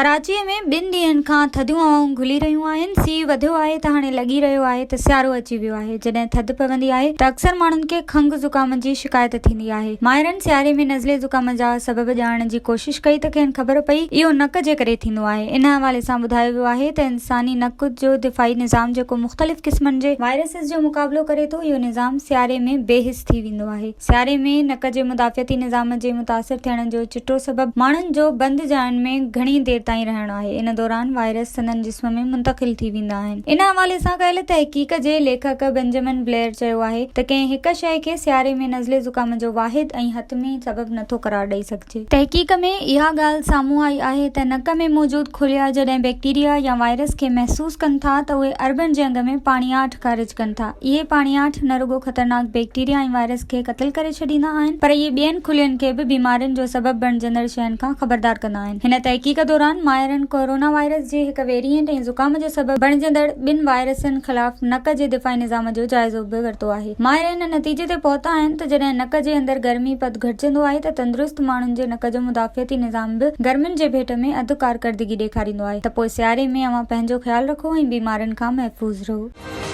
ڪراچيء ۾ ٻن ڏينهن کان ٿڌيون هوائون گهلي رهيون آهن، سيء وڌيو آهي ته هاڻي لڳي رهيو آهي ته سيارو اچي ويو آهي، جڏهن ٿڌ پوندي آهي ته اڪثر ماڻهن کي کنگهه زڪام جي شڪايت ٿيندي آهي. ماهرن سياري ۾ نزلي زڪام جا سبب ڄاڻڻ جي ڪوشش ڪئي ته کين خبر پئي اهو نڪ جي ڪري ٿيندو آهي. ان حوالي سان ٻڌايو ويو آهي ته انساني نڪ جو دفاعي نظام جيڪو مختلف قسمن جي وائرسز جو مقابلو ڪري ٿو اهو نظام سياري ۾ بي حس ٿي ويندو آهي. سياري ۾ نڪ جي مدافعتي نظام جي متاثر ٿيڻ جو چٽو سبب ماڻهن جو بند جاين ۾ گهڻي دير تائين رهڻ آهي. ان دوران وائرس سندن جسم ۾ منتقل ٿي ويندا آهن. ان حوالي سان ڪيل تحقيق جي ليکڪ بينجمن بليئر چيو آهي ته ڪنهن هڪ شيء کي سياري ۾ نزلي زڪام جو واحد ۽ حتمي سبب نٿو قرار ڏئي سگهجي. تحقيق ۾ اها ڳالهه سامهون آئي آهي ته نڪ ۾ موجود خليا جڏهن بيڪٽيريا يا وائرس کي محسوس ڪن ٿا ته اهي اربن جي انگ ۾ پاڻياٺ خارج ڪن ٿا. اهي پاڻياٺ نه رڳو خطرناڪ بيڪٽيريا ۽ وائرس کي قتل ڪري ڇڏيندا آهن پر اهي ٻين خلين کي به بيمارين جو سبب بڻجندڙ شين کان خبردار ڪندا آهن. هن تحقيق دوران ماهرن ڪورونا وائرس جي هڪ ويريئنٽ ۽ زڪام جو سبب بڻجندڙ ٻن وائرسن خلاف نڪ جي دفاعي نظام جو جائزو به ورتو آهي. ماهر ان نتيجي تي پهتا آهن ته جڏهن نڪ جي اندر گرمي پد گهٽجندو آهي ته تندرست ماڻهن جي نڪ جو مدافعتي نظام به گرمين جي ڀيٽ ۾ اڌ ڪارڪردگي ڏيکاريندو آهي ته پوء سياري ۾ اوهان پنهنجو خيال رکو ۽ بيمارين کان محفوظ رهو.